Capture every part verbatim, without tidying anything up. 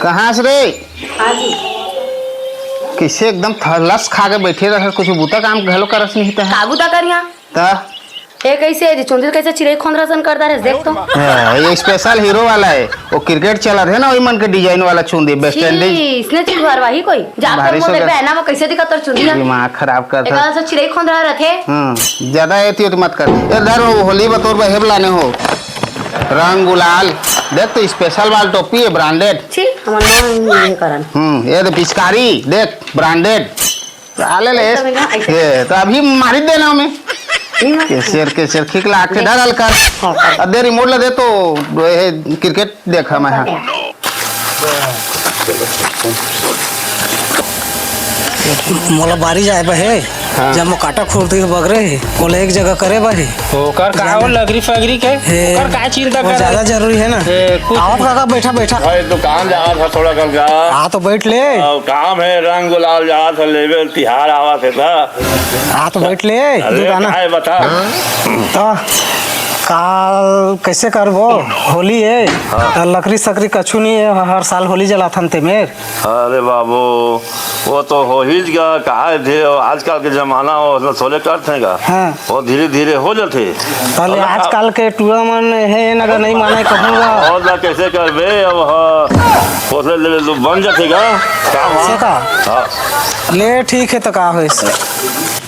कहाँ से रे? हाँ जी। कइसे एकदम थलस खा के बइठे रहस, कुछु बूता काम घलो करस नहीं त। का बूता करिहा? त? ए, कइसे हे जी? चुंदी ल कइसे चिरई खोंदरा असन कर डारे हस, देख तो। हाँ, ये special hero वाला हे, वो cricket चलत हे ना, वही मन के design वाला चुंदी, West Indies। छी, इसने चुंदी हरवाही कोई? जा भारी तोर मुंह सोच। देखबे, आईना म कइसे दिखत तोर चुंदी ह? दिमाग खराब करत हे। एकर से चिरई खोंदरा रथे। हाँ, ज्यादा एती ओती मत कर। ए, धर वो होली बर तोर बर हे ब लाने हों। रंग गुलाल, देख तो special वाला टोपी हे, branded। छी, हमन नो नहीं करन। हम्म, ये तो पिचकारी, देख, branded। साले ले। ऐसा भी ना, ऐसा। ये तो अभी मारी देना हमें। नहीं मार। कैसे, कैसे खिक लाग के डर हल्का। हाँ, हाँ। अब दे remote ला दे तो, ये cricket देखा मैं, हाँ। मोला बारी जाए बर हे, हाँ। जब मोर कांटा खुरपी बगरे हे, ओला एक जगह करे बर हे। ओकर का जाना। हो लगरी फगरी के? हे, ओकर का चिंता वो कर? ज्यादा जरूरी हे ना। हे, कुछ आवत काका, बैठा, बैठा। भाई, दुकान जात हे थोड़ा कन का। आ तो बैठ ले। अब काम हे, रंग गुलाल जात हे, लेबे तिहार आवत हे ना। आ तो बैठ ले, अरे, दुकान। काय बता? तो काल कइसे करबो? होली हे, हाँ। लकड़ी सकड़ी कछु नहीं हे, हर साल होली जलाथन ते मेर। अरे बाबू, वो तो हो ही गा, का हे, आजकल के जमाना हो, मतलब, सोले करत हे गा। हाँ। वो धीरे धीरे हो जाथे। ताले अब आजकल के टूरा मन हे, नगर नहीं माने कहूँगा। और ना कैसे करबे अब, हाँ। वो से ले, ले, बन जाथे गा। काम, हाँ। से का? हाँ। ले, ठीक हे, तो का होइस?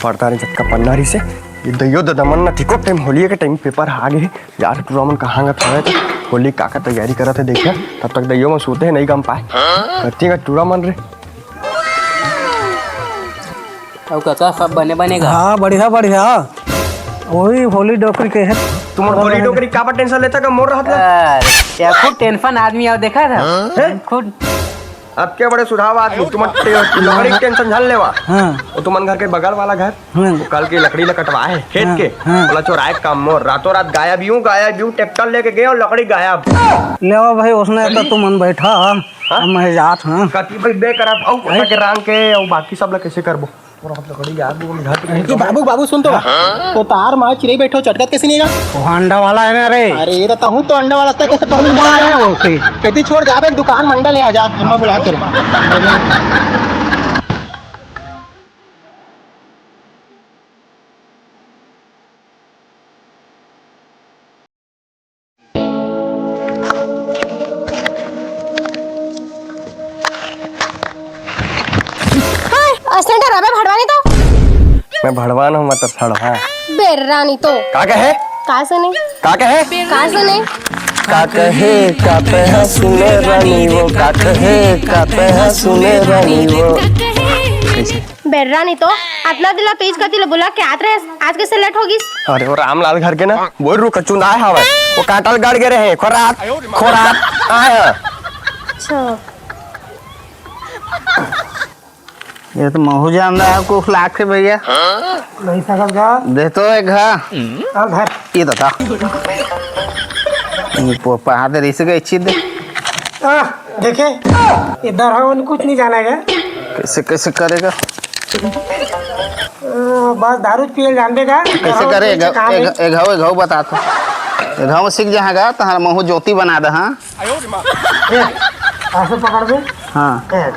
पढ़ता नहीं जतका पन्ना रही से, ये दइयो ददा मन ना, ठीको टाइम होली के टाइम पेपर आ गे हे। यार, टूरा मन कहाँ गा हवे त होली का का तैयारी करत हे, देखिया। तब तक दइयो मन सूते हे, नहीं गम पाए। करती का टूरा मन रे। अउ कका, सब बने बने गा? हाँ, बढ़िया, बढ़िया। वही होली डोकरी के हे। तुम होली डोकरी का पर tension लेता का मोर रहत ला? अरे, या खुद tension आदमी आओ देखा था। हैं? खुद। अब क्या बड़े सुधाव आदमी, तुम टे-, लकड़ी के tension झन लेवा। हाँ। वो तुमन घर के बगल वाला घर, हाँ। वो कल के लकड़ी ला कटवाए हे खेत हाँ, के, हाँ। ओला चोराए काम मोर, रातों रात गायब यूं, गायब यूं, ट्रैक्टर लेके गए और लकड़ी गायब। लेवा भाई, उसने तो तुमन बैठा, हाँ? हम मैं जात हाँ। कति भाई बे करब, अउ ओटा के रांग के, अउ बाकी सब ला कैसे करबो? पूरा लकड़ी गायब, वो घर पे कि बाबू, बाबू सुन तो, हाँ? तो तार मार चिरई बैठो, चटकत कैसे नहीं गा? वो अंडा वाला है ना रे। अरे, ये तो तहूँ तो अंडा वाला था, कैसे पहले अंडा आया वो से? कहती छोड़ जा बे, दुकान मंडल है, जा, अम्मा बुला तेरे। हाय, असने डरावे भड़वा नहीं तो। मैं भड़वा ना हूँ, मैं तो सड़वा। बेर्रा नहीं तो। का कहे? का सुने? का कहे? का सुने? का कहे, का कहे सुने रानी वो, का कहे, का कहे सुने रानी वो। कैसे? बेर्रा नहीं तो, अतना दिन ला तो इस कति ले बुला के आत रहे, आज कैसे लेट हो गिस? अरे वो रामलाल घर के ना, वो रुख चुंदाए हवय, वो कांटा ल गड़ गे रहे, खोरात, खोरात, आय ह। अच्छा। ये तो महू जानदा है, कुछ लाख के भैया। नहीं सकत गा। दे तो एक घा। अब धर। ये तो था। ये पो-, पहा दे रही से गई चीज दे। आ, देखे, ये दरहा मन कुछ नहीं जाना है। कैसे, कैसे करेगा? अ, बस दारू पियल जानबे का? कैसे करे? एक घाव, एक घाव, एक घाव बता तो। एक घाव सीख जहाँ गा, तहार महू ज्योति बना दे, हाँ? ए, ऐसे पकड़ दे। हाँ। ए,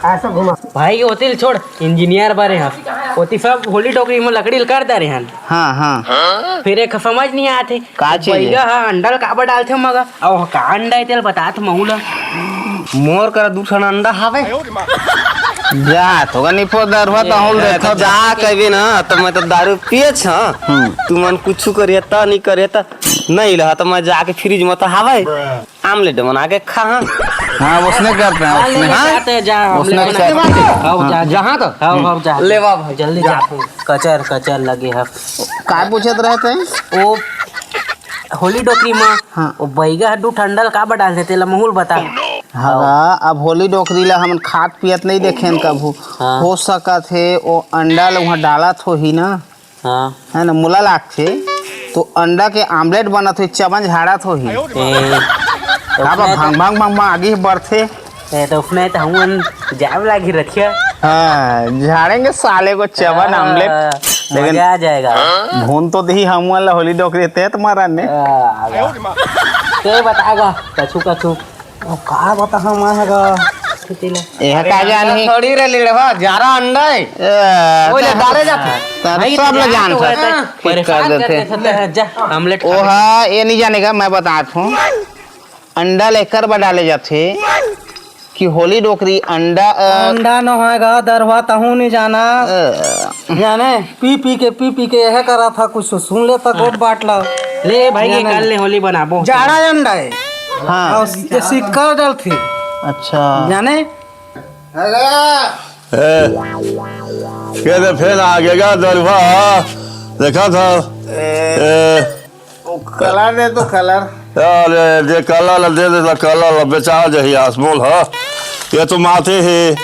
ऐसे घुमा। भाई, ओती ल छोड़, इंजीनियर बने ह। ओती सब होली डोकरी म लकड़ी ल कर दे रहे हन। हाँ, हाँ। फिर एक समझ नहीं आते। का चीज हे? बैगा ह अंडा ल काबर डालथे मगा? अउ का अंडा हे तेल बतात महू ल। मोर करा दू ठन अंडा हावे। जा, थोड़ा निपो दरवा ए, तहूँ ए, देखो तो जा। जा कहिबे ना, त मैं तो दारू पिए छ। हम्म। तुमन कुछु करिए त, नहीं करिए त, नहीं लहा, त मैं जाके फ्रिज म त हावे। आमलेट बना के खा, हाँ। हाँ, उसने करते हैं, हाँ, उसने। ले, हाँ? जाते हैं, जा, उसने आमलेट बना के खा। हाँ, जा, जा। जहाँ तो? हाँ, हाँ, जा। लेवा भाई, जल्दी जा। जा। कचर, कचर लगे ह। का पूछत रहते हैं? वो होली डोकरी म, हाँ। वो बैगा ह दू ठन अंडा ल काबर डालथे, तेला महू ल बता। हाँ, अब होली डोकरी ला हमन खात पियत नहीं देखेन कभू। हाँ। हो सकत हे, वो अंडा ल उहाँ डालत होही ना। हाँ। है ना, मोला लागथे, तो अंडा के आमलेट बनत होही, चबन झाड़त होही। ए, का बा, उसने तो भांग, भांग, भांग, भांग आगे बढ़थे। ए, तो उसने तो हमन जाए वाला घी रखिया। हाँ, झाड़ेंगे साले को चबन हाँ, आमलेट। लेकिन मजा आ जाएगा। भून तो दही हम वाला होली डोकरी ते तुम्हारा ने। हाँ, आ गया। ते बताएगा, कछु, कछु। अब का बताहा मैं ह गा। एहा का जान हे? थोड़ी रे लिड़वा, जारा अंडा हे। ए, ओए ले, डारे जाथे। त भाई, सब ले जान तो था। है, ठीक कर परेशान देथे। करते हैं, जा, ऑमलेट खा। ओहा, ये नहीं जानेगा, मैं बतात हूँ। अंडा लेकर बर डाले जाथे कि होली डोकरी अंडा, अ, अंडा नोहय गा, दरवा तहूँ नहीं जाना। अ। जाने, पी पी के, पी पी के यह करा था, कुछ सुन ले त गोठ बाट ला। ले भाई, जाने। निकाल ले, होली बनाबो। जाड़ा अंडा हे। हाँ। अउ ये सिक्का डलथे। अच्छा। जाने? ए, के दे फेर आगे गा दरवा, देखा था। ए, ए, ओ, कलर दे तो कलर। अरे, दे कलर ला, दे दे ला कलर ला, बेचा जही आसमोल ह। ये तो माथे हे,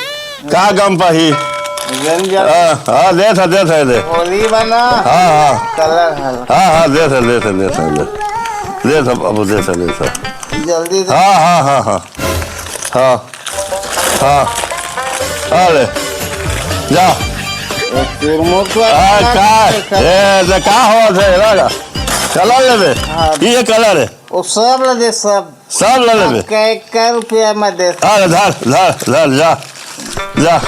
का गम पाही? रंग जल। हाँ, हाँ, दे था, दे था, दे। होली बना। हाँ, हाँ। कलर हल। हाँ, हाँ, दे था, दे था, दे था, दे। दे था, बाबू, दे था, दे था। जल्दी दे। हाँ, हाँ, हाँ, हाँ। हाँ, हाँ, ले, जा। ए, तेरे मुंह को आ, का? ए, जे का हो, जे लगा। कलर लेबे? हाँ। ये कलर हे। ओ, सब ला दे, सब। सब ला लेबे? कै, कै रुपया में दे। हाँ, धर, धर, धर, जा, जा।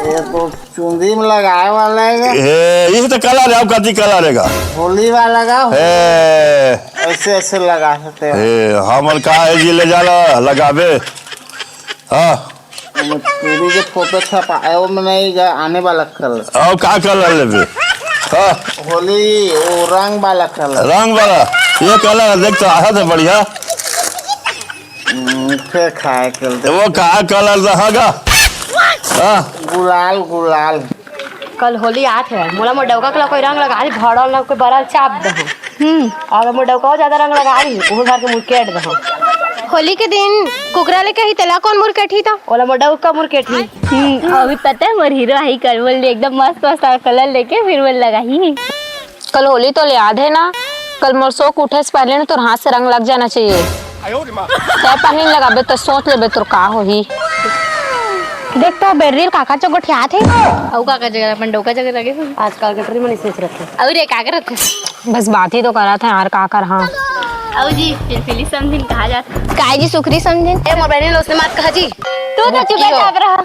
ये तो चुंदी में लगाए वाला हे गा। ए, ये तो कलर हे, अब कति कलर हे गा? होली वाला गा। ए। ऐसे, ऐसे लगा सकते हो। ए, हमर का हे जी, ले जा ला, लगाबे। हाँ। हम पूरी के फोटो छपाए, वो में नहीं गा, आने वाला कलर। अउ का कलर लेबे? हाँ। होली, वो रंग वाला कलर। रंग वाला? ये कलर देख तो आहा था बढ़िया। हम्म, फिर खाए के लिए। वो का कलर रहा गा? हाँ। गुलाल, गुलाल। कल होली आत हे, मोला मोर डौका के ला कोई रंग लगा दी, भड़ल ना कोई बरल चाप दहो। हम्म। अगर मोर डौका ज्यादा रंग लगा दी, ओहू घर के मुरकेट दहो। होली के दिन कुकरा ले कही तेला कौन मुरकेटही त? ओला मोर डौका मुरकेटही। हम्म, अभी पता हे मोर हीरो आही कल, बोल दे एकदम मस्त मस्त कलर लेके फिर बोल लगाही। कल होली तो ले याद हे ना, कल मोर सो के उठे से पहले ना तोर हाथ से रंग लग जाना चाहिए। तै पहिन लगाबे त सोच लेबे तोर का होही। देख तो बेर्री ल काकर चोट गोठियात हे। अउ काकर जगह अपन डौका जगह लगे हो। आजकल के टरी मन इसने रखे। अउ रे का करत हे? बस बात ही तो करत हे यार, का कर हाँ। अउ जी, फिलफिली समधिन कहाँ जात हे? काय जी सुखरी समधिन? ए मोर बहिनी लो उसने मात कहा जी। तू तो चुपे चाप रहा।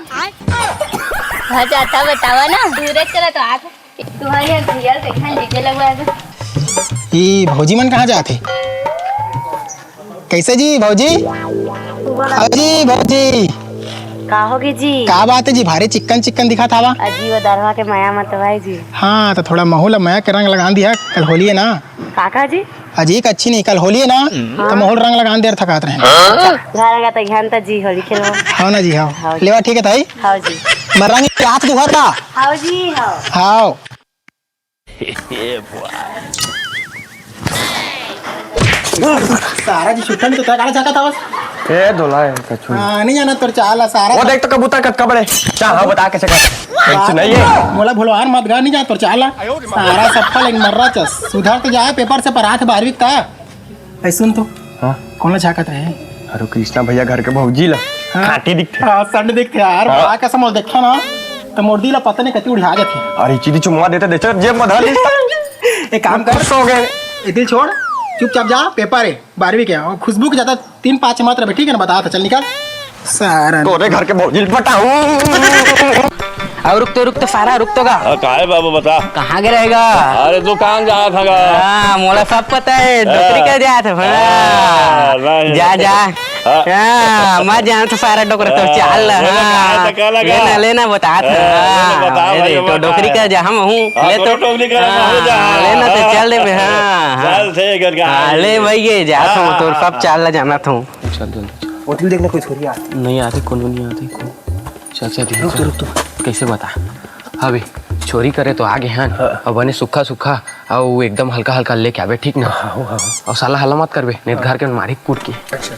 हाँ जाता बतावा ना। दूर चला तो आत। तुम्हारे यहाँ भैया देखा लीजिए लगवा है। ई भौजी मन कहाँ जात हे? कैसे जी भौजी? भौजी, भौजी। का होगे जी? का बात हे जी, भारी चिक्कन चिक्कन दिखत हवा? अजी, वो दरवा के मया मत भाई जी। हाँ, त थोड़ा महू ला मया के रंग लगान दिहा, कल होली हे ना। का का जी? अजी, कच्छी नहीं, कल होली हे ना, हाँ। त महू ला रंग लगान दे रहा था, कहत रहे। घर रंगा त घन त जी होली खेलो। हाँ ना जी, हाँ। हाँ जी। लेवा ठीक हे ताई। हाँ जी। मैं रंग के हाथ दुहा था। हाँ जी, हाँ। हाँ। सारा जी छुट्टा नहीं तो तय काला झाका था बस। ए, धोला हे, कछु। हाँ, नहीं जाना तोर चाल हे, सारा वो देख तो कबूतर कतका बड़े। चाल, हाँ, बता कैसे कर। कैसे नहीं हे? मोला भुलवान मत गा, नहीं जा तोर चाल हे। सारा सप्पा लेकिन मर्रा चस। सुधर तो जाए, पेपर से परात बारहवीं का। ए, सुन तो। हाँ? कौन ला झाकत रहे? अरे कृष्णा भैया घर के भौजी ला। हाँ। खाटी दिखथे। हाँ, संड दिखथे यार। हाँ। बड़ा कसम वो देखा ना, त मोर दिल ला पता नहीं कति उड़िया जाथे। अरे चीनी चुमवा देते, देते जेब में धर ली। एक काम कर। सो गए। ए, दिल छोड़, चुपचाप जा, पेपर हे बारहवीं के, अउ खुशबू के ज्यादा तीन पाँच मत रहे, ठीक हे ना? बता था, चल निकल। सारा तोरे घर के भौजी ल पटाऊं। अउ रुक तो, रुक तो सारा, रुक तो गा। हाँ, काहे बाबू बता। कहाँ गे रहेगा? अरे दुकान जात हँव गा। हाँ, मोला सब पता हे, डोकरी कर जात हे। हाँ, नहीं। जा, जा। हाँ। हाँ, मैं जानत हँव सारा डोकरा तो चाल ला। हाँ, हाँ। लेना, लेना, बता था। हाँ, लेना, बता भाई, तो डोकरी कर जा, हम हूँ। हाँ, ले तो डोकरी कर, हाँ, लेना तो चल देबे, हाँ, हाँ। चल, ठीक हे, हाँ, ले भाई, ये जात हँव, तोर सब चाल ला जानत हँव। चल, जल्दी चल। होटल देखना कोई छोरी आती। नहीं आती, कोनो नहीं आती, को-, चल, चल, रुक तो, चल। रुक तो। कैसे बता? अबे, छोरी करे तो आगे हन, हाँ। अउ बने सुक्खा सुक्खा, अउ एकदम हल्का हल्का लेके आबे, ठीक ना? हाँ, हाँ, हाँ। अउ साला हल्ला मत करबे, नहीं तो हाँ। घर के मारी कूट के। अच्छा।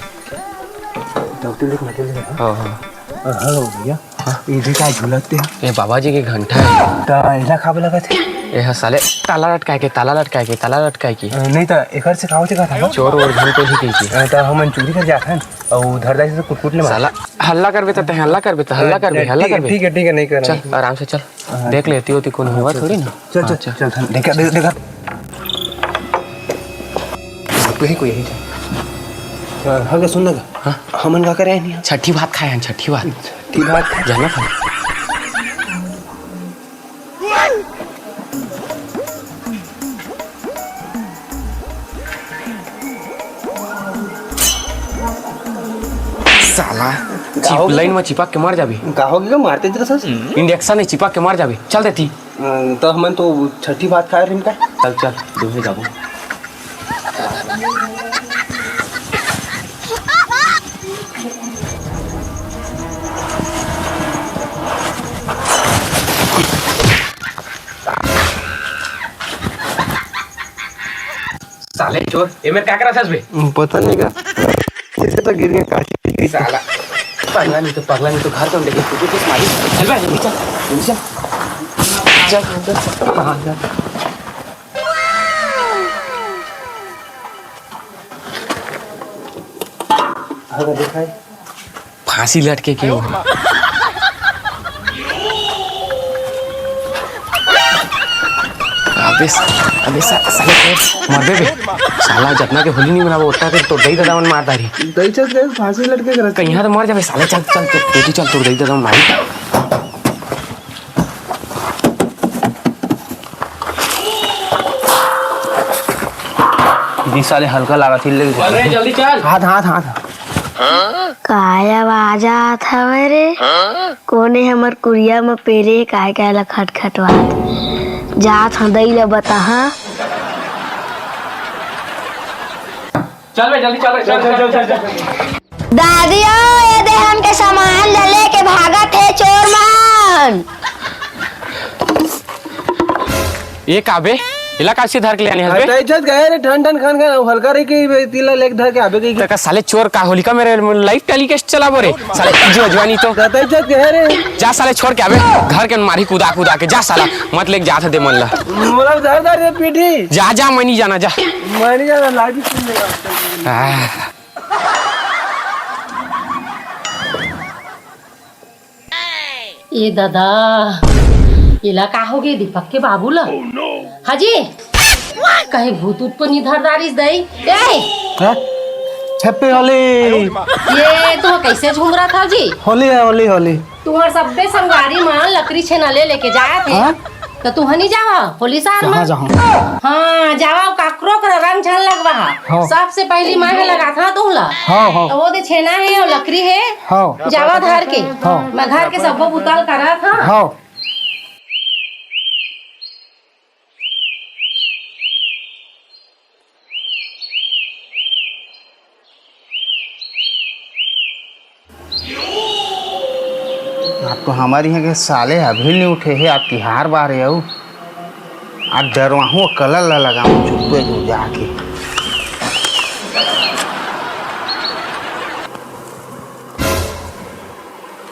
तो तू देख, मैं देख, हाँ। हाँ, हाँ। हाँ, हाँ, भैया। हाँ। ये देख, काय झूलत हे। ये बाबा जी के घंटा हे। त एला काबर लगत हे? ये ह साले ताला लटकाए के, ताला लटकाए के, ताला लटकाए के। अ, नहीं त एकर से का होथे का था? चोर वोर झन कोई कहिके। अ, त हमन चोरी कर जात हन, अउ धरदाई से कुटकुट ले मार। साला हल्ला करबे त तैं हल्ला करबे त हल्ला अ, करबे, हल्ला ठीक हे, करबे। ठीक हे, ठीक हे, नहीं करना। चल, आराम से चल। हाँ, देख ले, एती ओती कोनो होवत थोड़ी ना। चल, हाँ, चल, चल। चल, चल, देखा, दे-, देखा। कोई, कोई यही था। हाँ, हाँ, सुन ना गा। हाँ? हमन का करे आए हन? छट्ठी भात खाए हन, छट्ठी भात। छट्ठी भात खाए? जाना खाए। साला, का चिप-, हो गया? लाइन में चिपक के मर जाबे। का हो गया? मारते तेरे साथ? इंजेक्शन हे, चिपक के मर जाबे। चल देती। अ, त हमन तो छट्ठी भात खाए रहिन का? चल, चल, दुहे जाबो। साले चोर, ए मेर का करत हस बे? पता नहीं का, जैसे तो गिर गया काशी। साला, पगला नहीं तो, पगला नहीं तो घर कौन देखे, तू कुछ मारी। चल बे, चल, चल। चल, चल, चल। हाँ, चल। हाँ, दिखाई। फांसी लटके के हो। अबे स-, अबे सा-, साले के मरबे बे। साला जतना के होली नहीं मनाबो, ओतना के तोर दई ददा मन मार डारी। दई चल गए, फांसी लटके के रहते। कहीं तो मर जाबे साले, चल, चल, तू, तू चल, तोर दई ददा मन मारी। जी साले हल्का लागत ही, ले अरे जल्दी चल। हाथ, हाथ, हाथ। काय आवाज आत हवय रे? कोने हमर कुरिया म पेरे हे, काय काय ला खटखटवात? जात हंव दई ला बताहा। चल बे, जल्दी चल बे, चल, चल, चल, चल, चल। दादी ओ, ये दे हमके सामान ला लेके भागत हे चोर मन। ये का बे? एला कासी धर के ले आने हस बे? अरे, इज्जत गए रे, ठन ठन खन खन, अउ हल्का रही कि बे, तिला लेके धर के आबे कही। तेका साले चोर का होली का मेरे लाइफ टेलीकास्ट चलाबो रे? साले इज्जत जवानी तो। कहता इज्जत गए रे। जा साले छोड़ के आबे, घर के मारी कुदा कुदा के, जा साला, मत लेके जात दे मन ला। मोला धर धर रे पीठी। जा, जा, मैं नहीं जाना, जा। मैं नहीं जाना, लाइफ ही सुन लेगा। आह। ए ददा, एला का होगे दीपक के बाबू ला? हाँ जी, कहे भूत उत तो नी धर डारिस दई? ए! हैं? Happy होली। ये तो कैसे झूम रहा था जी? होली है, होली, होली। तुम्हार सब्बे संगवारी मन लकड़ी छेना ले लेके जात हे। हाँ? त तुहनी जावा, होली सार मा। जहाँ, जहाँ। हाँ, जावा, काकरो कर रंग झन लगवा हा। हाँ। सबसे पहली मैं हे लगाथा तुहला। हाँ, हाँ। त वो दे छेना हे अउ लकड़ी हे। हाँ। जावा धर के। हाँ। मैं घर के सब्बो बुता ल करत हा। हाँ। आप तो हमारे यहाँ के साले अभी नहीं उठे हे, आप तिहार बार हे अउ आप डरवाहू कलर ला लगाऊं चुप्पे जो जाके।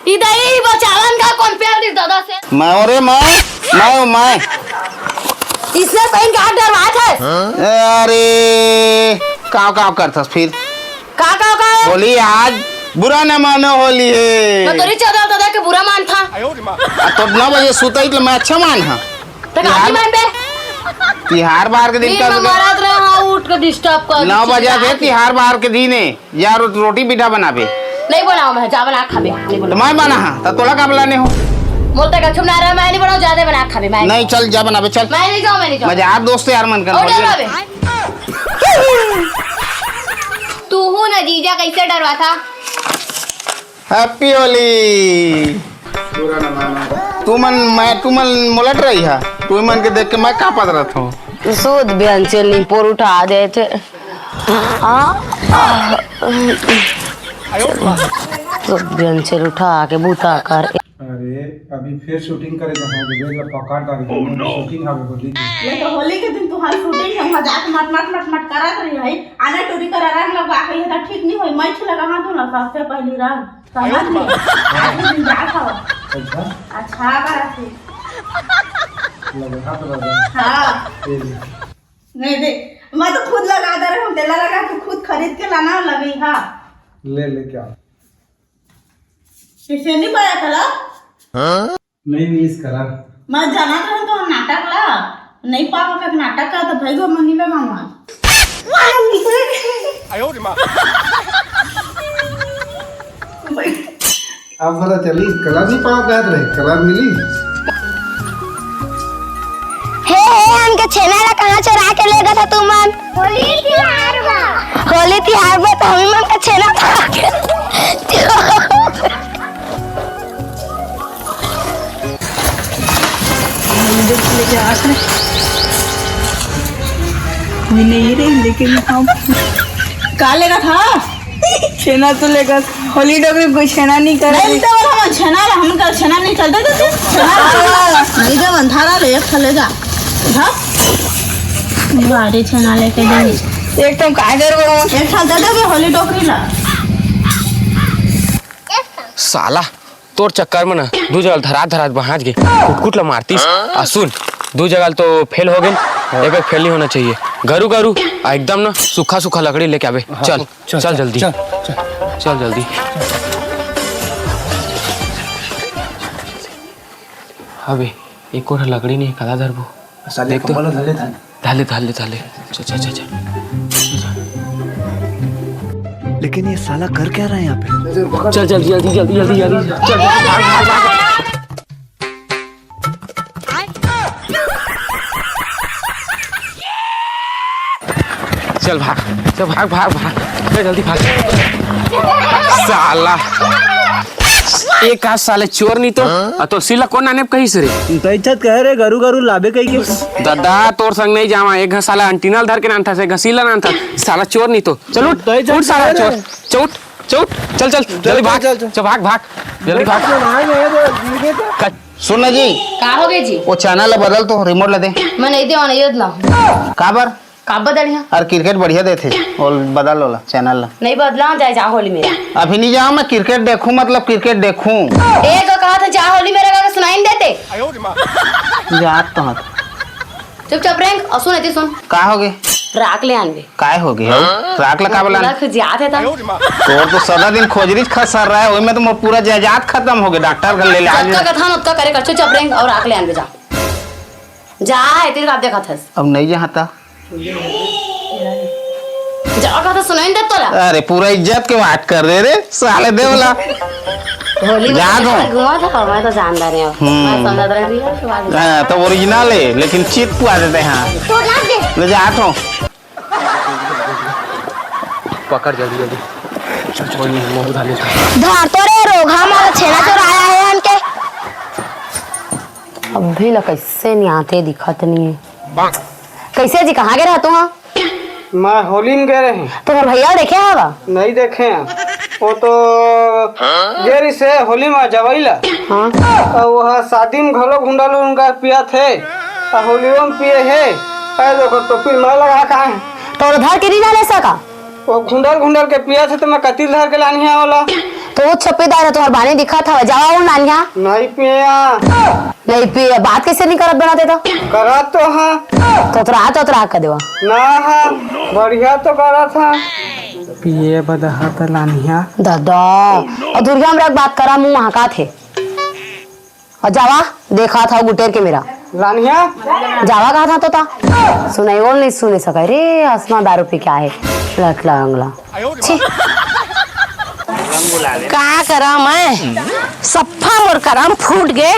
ई दई, ई बचावन का कौन प्यार दिस दादा से? मैं, अरे मैं, मैं, मैं। इसने पहन के हाथ डरवात है। अरे, काव काव करथस फिर? का, का, का? होली आज बुरा न मानो, होली हे। मैं तोरी चौदह दादा के बुरा मानथा। आ, तो नौ बजे सुतई तो मैं अच्छा मान हा। त काकी मान बे। तिहार बार के दिन नींद का में मरत रहे, हाँ, उठ के disturb कर नौ बजे थे, तिहार बार के दिन हे। या रो-, रोटी पीठा बनाबे? नहीं बनाओ मैं, जा बना खाबे, नहीं तो बनाओ। मैं बना हा, त तोला का बुलाने हो? मोल तक अच्छुम ना रहा, मैं नहीं बनाओ, जादे बना खाबे, मैं नहीं, चल, जा बनाबे, चल। मैं नहीं जाऊँ, मैं नहीं जाऊँ। मजा आ दोस्त यार मन कर और बोल। डर रहा बे। तू हूँ ना जीजा, कैसे डरवा था? Happy होली। तुमन, मैं, तुमन मोलट रही हा, तुमन के देख के मैं कांपत रहत हूँ। शुद्ध बेंचेल निपोर उठा देथे। हाँ? शुद्ध बेंचेल उठा के बूता कर। अरे, अभी फिर shooting करे जाना है, तो देख लो, पकड़ डाल के shooting हवे होली की। ये तो होली के दिन तुम्हारी shooting है, वहाँ जाके मट, मट, मट, मट करत रही है। आना टूरी करा रंग लगवा के, ये तो ठीक नहीं होई। मैं छुला कहाँ दूँ ना, सबसे पहली रंग। समझ में? आज भी दिन जात हवा। अच्छा। अच्छा, बड़ा से। लगे हाथ लगे। हाँ। ये ले। नहीं दे, मैं तो खुद लगा दे रही हूँ, तेला लगा के खुद खरीद के लाना लगी, हाँ। ले, ले क्या? किसे नहीं पाया था ला? नहीं मिस करा। मैं जाना तो तो नाटक ला, नहीं पावा का नाटक का तो भाई वो मनी लगा मार। आयो रे माँ। अब पता चली, कलर नहीं पाओ कहत रहे, कलर मिली। हे, हे, हमके छेना ला कहाँ चोरा के ले गए था तुमन? होली तिहार बा। होली तिहार बा तो हम मन का छेना खा के। लेके आ रहे। कोई नहीं रे, लेकिन हम का लेगा था? छेना तो लेकर होली डोकरी कोई छेना नहीं कर नहीं रही। तो हम छेना ला, हम का छेना नहीं कर देते थे। छेना ला। नहीं दे बंधारा रे, एक ठो ले जा। हाँ? बारे छेना लेके दे। एक तो हम काय करबो? एक ठो दे दे होली डोकरी ला। साला, तोर चक्कर में ना दू जगह धरात धरात बहाज गे, कुटकुट ला मारतीस। आ सुन, दू जगह तो फेल हो गए, एक एक फेल नहीं होना चाहिए। गरू गरू, आ एकदम ना सूखा सूखा लकड़ी लेके आवे। हाँ, चल, चल, चल चल, जल्दी। चल, चल। चल जल्दी। अबे, एक और लकड़ी नहीं, कला धरबो। साले देख तो। कंबल धर ले, धर। धर ले, धर ले, धर ले। चल, चल, चल, चल। लेकिन ये साला कर क्या रहा है यहाँ पे? चल, चल, जल्दी, जल्दी, जल्दी, जल्दी। चल, भाग, भाग, भाग, भाग। चल भाग, चल भाग, भाग, भाग, चल जल्दी भाग। साला, एक आज साले चोर नहीं तो, आ तो सिला कौन आने कही रे? तैछत कहे रे, गरू गरू लाबे कही के। दादा, तोर संग नहीं जावा, एक घ साला एंटीना धर के नान था, से घसीला नान था, साला चोर नहीं तो। चल उठ, उठ साला चोर, चल उठ, चल उठ, चल, चल, जल्दी भाग, चल, चल। चल भाग, भाग, जल्दी भाग। कच-, सुन ना जी, का हो गए जी? वो चैनल ला बदल तो, रिमोट ला दे। मैं नहीं देवा, नहीं बदला। काबर? का बदलिया? अरे क्रिकेट बढ़िया देथे, वो बदल वाला चैनल ला। नहीं बदला, जाए जा होली में। अभी नहीं जाओ, मैं क्रिकेट देखूं, मतलब क्रिकेट देखूं। एक कहा था जा होली में रगा के सुनाई नहीं देते। जात तो हत। चुपचाप रेंग और सुन, एती सुन। का हो गे? राख ले आनबे। काय हो गे हो? राख ला का बोला? राख जात है ता। तोर तो सदा दिन खोजरी खसर रहा है, ओई में तो मोर पूरा जायदाद खत्म हो गया। डॉक्टर घर ले ले आज। जतका कथा न ओतका करे कर, चुपचाप रेंग और राख ले आनबे जा। जा, एती का देखत हस। अब नहीं जहाँ ता। जा, कथा सुनाई दे तोला। अरे, पूरा इज्जत के बात कर दे रे, साले देवला। होली में जा तो तो। घुमा था, मैं तो जानता नहीं हूँ। हम्म। मैं समझा रही हूँ, तुम्हारी हाँ, तो ओरिजिनल है, लेकिन चित पुआ देते हैं। तो ना दे। ले जा, आ तो। पकड़ जल्दी, जल्दी। चल, चल, कोई नहीं, मुंह उठा ले। धर तो रे, रोगहा मारा छेना चोराया है इनके। अभी ला कैसे नहीं आते, दिखत नहीं है। कैसे जी, कहाँ गए रहा तू? हाँ, मैं होली में गए रहे। तुम्हारे भैया देखे हवा? नहीं देखे हैं। वो तो गेरी से होली में जवैला। हाँ। और वह शादी में घलो घुंडल उनका पिया थे। और होलियो में पिए है। अरे देखो, टोपी में लगा कहाँ है? तो धर के नहीं डाले सका? वो घुंडल घुंडल के पिया थे, तो मैं कतिल धर के लानिया वाला। तो वो छप्पीदार है, तुम्हारे बाने दिखा था, जावा वो लानिया। नहीं पिया। नहीं पिए, बात कैसे नहीं करत बनाते तो? करत तो हाँ। तोतरा, तोतरा कर देवा। ना हाँ, बढ़िया तो करत हाँ। पिए बदहा त लानिया। दादा, और दुर्गा हमरा के बात करा, मुंह महका थे। और जावा, देखा था गुटेर के मेरा। लानिया? जावा कहा था तो ता? सुनाई बोल नहीं सुने सका रे, असमा दारू पी के आए। लटला अंगला। छी। का करा मैं? सफा मोर करम फूट गे।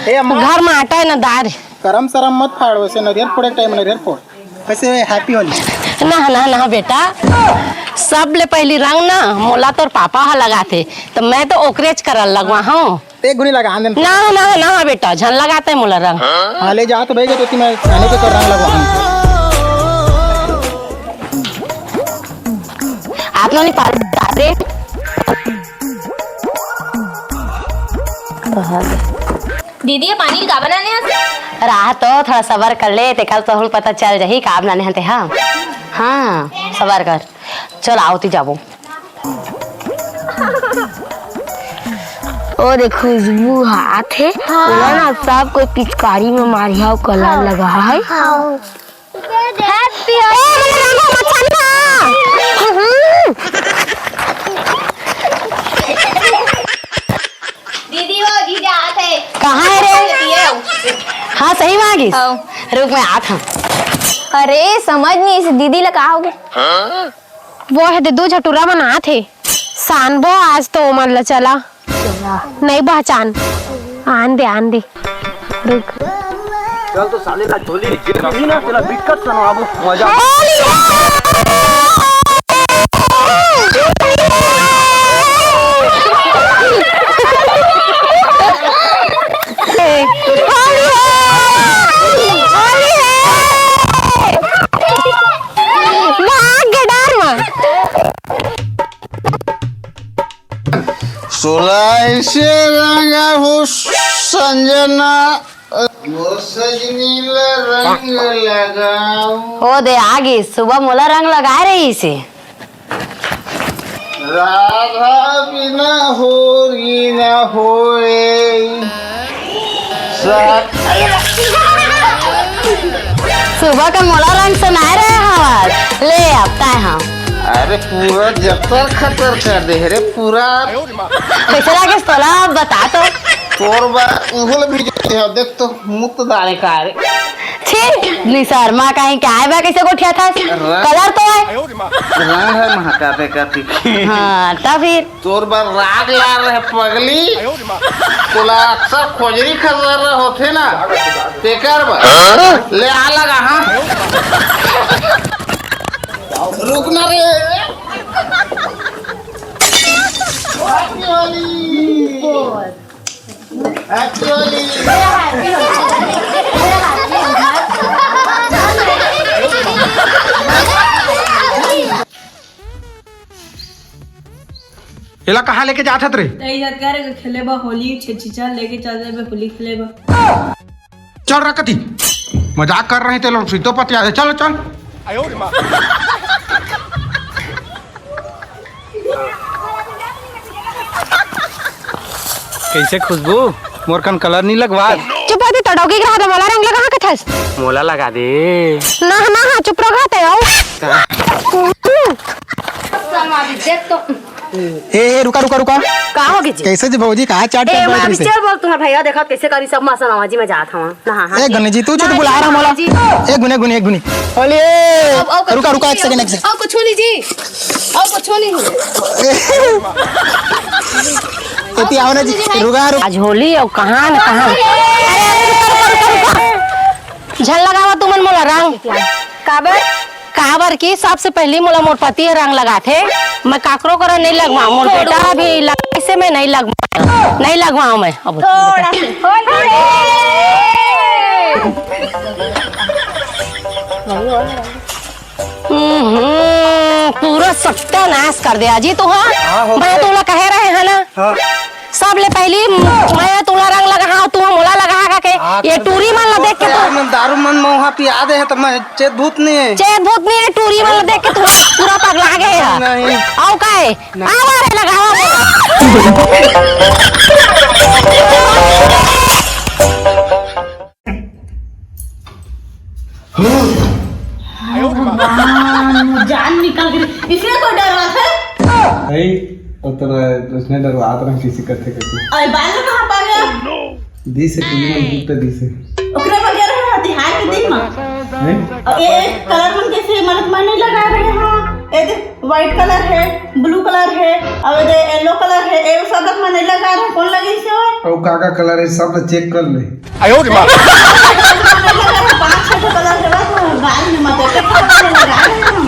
ए अम्मा। घर में आटा है ना दार। करम सरम मत फाड़, वैसे नरियर फोड़े टाइम नरियर फोड़। वैसे हैप्पी होली। ना, ना, ना बेटा, सब ले पहली रंग ना मोला तोर पापा ह लगाथे, तो मैं तो ओकरेच करल लगवा हूँ। ते गुनी लगा देन। ना, ना, ना बेटा, झन लगाते मोला रंग। हाँ, ले जा तो भाई, तो मैं खाने के तो रंग लगवा हूँ। आप लोग नहीं पाल दे। दीदी, ये पानी का बनाने हस? राह तो थोड़ा सबर कर ले, ते कल तो हम पता चल जाही का बनाने हते। हाँ, हाँ, सबर कर। चल, आवती जाबो। ओ, देख, खुशबू हाथ है। हाँ। ओला ना, सब कोई पिचकारी में मारिया, कलर लगा है। हाँ। Happy Holi। ए, हमर रंग मत छानबा। दीदी, वो जीजा आत हे। कहाँ है रे? ये हो। हाँ, सही में आ गइस। हाँ। रुक, मैं आत हूँ। अरे, समझ नहीं, इस दीदी ला का हो गया? वो हे दे, दू झटुरा मन आत हे। सानबो आज तो ओमन ला, चला। नहीं पहचान। आन दे, आन दे। रुक। चल तो साले ना झोली, ये कभी ना तेरा बिकट सुनाबो, मजा। होली है। होली है। होली है। भाग के डर मत। सोला ऐसे रंगा हो संजना, मोर सजनी ला रंग लगाओ। ओ दे आ गिस, सुबह मोला रंग लगाए रहिसे। राधा बिना होरी ना होए। सा- सुबह के मोला रंग सुनाए रहे हवस। ले अब ताय हा। अरे पूरा जतर खतर कर दे रे पूरा। कैसे लागे तोला बता तो। तोर बा उहुल भी जो है, देख तो मुत दारे का रे। छी, निसर मा कहीं क्या है बा, कैसे गोठिया था? रा- कलर तो है। रंग है महाकाते का पीछे। हाँ, तब फिर। तोर बर राग ला रहे पगली। तोला अक्सर खोजरी खसर रहे होथे ना, तेकर बर। ले आ लगा, हाँ। रुक ना रे। Happy Holi। Happy Holi। एला कहाँ लेके जात हत रे? तई जात का रे खेले बा होली, छेछिचा लेके चल जाबे होली खेले बा। चल रकती, मजाक कर रहे थे लोग, सीधो पतिया दे, चलो चल। कैसे खुशबू, मोर कन कलर नहीं लगवा? चुप रह, तो डौकी के रहा, मोला रंग लगा कथस। मोला लगा दे। ना, ना, हाँ, चुप रह, ते आओ। ए, ए, रुका, रुका, रुका। का हो गई जी? कैसे जी भौजी, कहाँ चाट ए, चाट मैं बैठ रही अभी से? चल बोल तुम्हारे भैया, देखा कैसे करी सब मासा नवाजी में जात हवा। ना, हाँ, हाँ, ए, गने जी, तू चुप ना, बुला रहा मोला। जी। ए, गुने, गुने, गुने। अरे, अब, अब रुका, रुका, एक second, एक second। अब कुछ नहीं जी। अब कुछ नहीं। एती आओ ना जी, रुका, रुका। आज होली और कहाँ न कहाँ। अरे, अरे, रुका, रुका, रुका, रुका। झन लगावा तुमन मोला रंग। काबर? काबर कि सबसे पहली मोला मोर पति ह रंग लगाथे, मैं काकरो करा नहीं लगवाऊं, मोर बेटा ह भी लग-, इसे मैं नहीं लगवाऊं, नहीं लगवाऊं मैं। अब थोड़ा से। हम्म, पूरा सत्यानाश कर दे अजी तू, हाँ? हाँ, हो मैं गया। तोला कहे रहे है ना? हाँ। सबले पहली मैं तोला रंग लगा, हाँ, तू मोला लगा के। हाँ, ये कर टूरी मन ला देख के तो यार, मैं दारू मन मौहा पिया दे है तो मैं चेत भूत नहीं है। चेत भूत नहीं है, टूरी मन ला देख के तू पूरा पगला गए है। नहीं। आओ का है? नहीं। आवा रे लगावा रे। भगवान, जान निकल गई। इसमें कोई डर रहा है? नहीं, वो तो रहे, उसने डरवात रहे किसी कथे कथे। अरे बाल कहाँ पा गया? दी से टूरी में भूत दी से। ओकरे बगैर है, तिहार के दिन में। हैं? और ये कलर मन कैसे मदद में नहीं लगा रहे हो? ये देख, व्हाइट कलर है, ब्लू कलर है, और ये येलो कलर है, ये सब मन नहीं लगा रहे, कौन लगे इसे हो? और का का कलर है, सब तो चेक कर ले। आयो रे माँ। पाँच छह ठो कलर है, तो गाल में मत, एक एक कलर लगा रहे हो।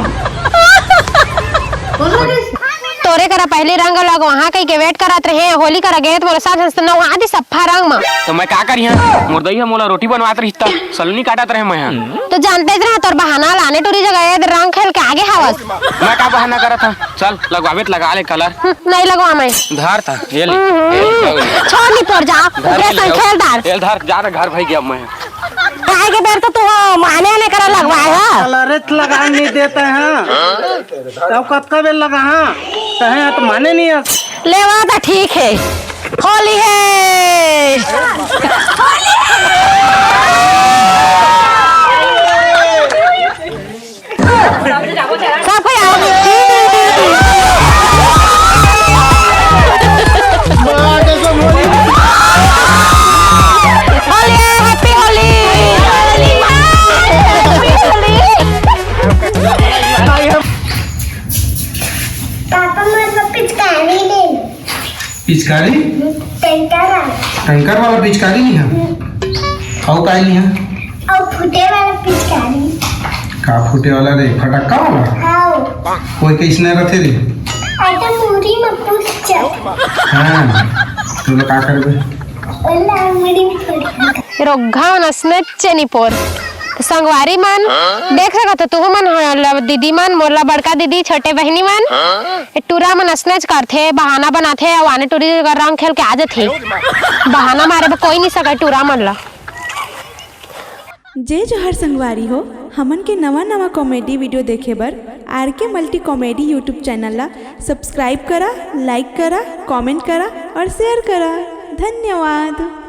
कौन लगे इसे? तोरे करा पहली रंग लगवाहा कही के वेट करत रहे, होली करा गए तो मोर साथ हंस नवा आदि सफा रंग मा। तो मैं का करिहां? मोर दई ह मोला रोटी बनवात रहिस त सलनी काटत रहे मैं ह। तो जानते ज रहा तोर बहाना लाने टूरी जगह ये रंग खेल के आगे हवस। मैं का बहाना करत हंव? चल, लगवाबे त लगा ले कलर। हम्म, नहीं लगवा मैं। धर त, ये ले। हम्म, ये ले, छोड़ नहीं तोर जा। धर ये ले, संग खेल डार। ये धर, जा ना घर भाई गया मैं। काहे के बेर तो तू माने ने करा लगवाए ह। कलर त लगा नहीं देता है। तब कतका बेर लगा हाँ? कहे तो माने नहीं है। लेवा त ठीक है। होली है। सबको यार। होली है, happy होली। पापा, मेरे को पिचकारी दे। पिचकारी? टंकर वाला। टंकर वाला पिचकारी नहीं है? अउ का नहीं है? अउ फूटे वाला पिचकारी। का फूटे वाला रे? फटक्का वाला? हाँ। कोई कैसने रथे रे? आटा मुरी में पुछ चल। हाँ, तो का करबे? ओला मुरी में थोड़ी। रोगहा मन असनेच चेनी पोर। संगवारी मन, देख सकत हो, तुहू मन ह, ल-, दीदी मन, मोर ला बड़का दीदी, छोटे बहिनी मन, ए टूरा मन असनेच करथे, बहाना बनाथे, अउ आने टूरी कर रंग खेल के आ जथे। बहाना मारे बर कोई नहीं सके टूरा मन ला। जय जोहार संगवारी हो, हमन के नवा नवा comedy video देखे बर आर के मल्टी कॉमेडी YouTube channel ला subscribe करा, like करा, comment करा और share करा। धन्यवाद।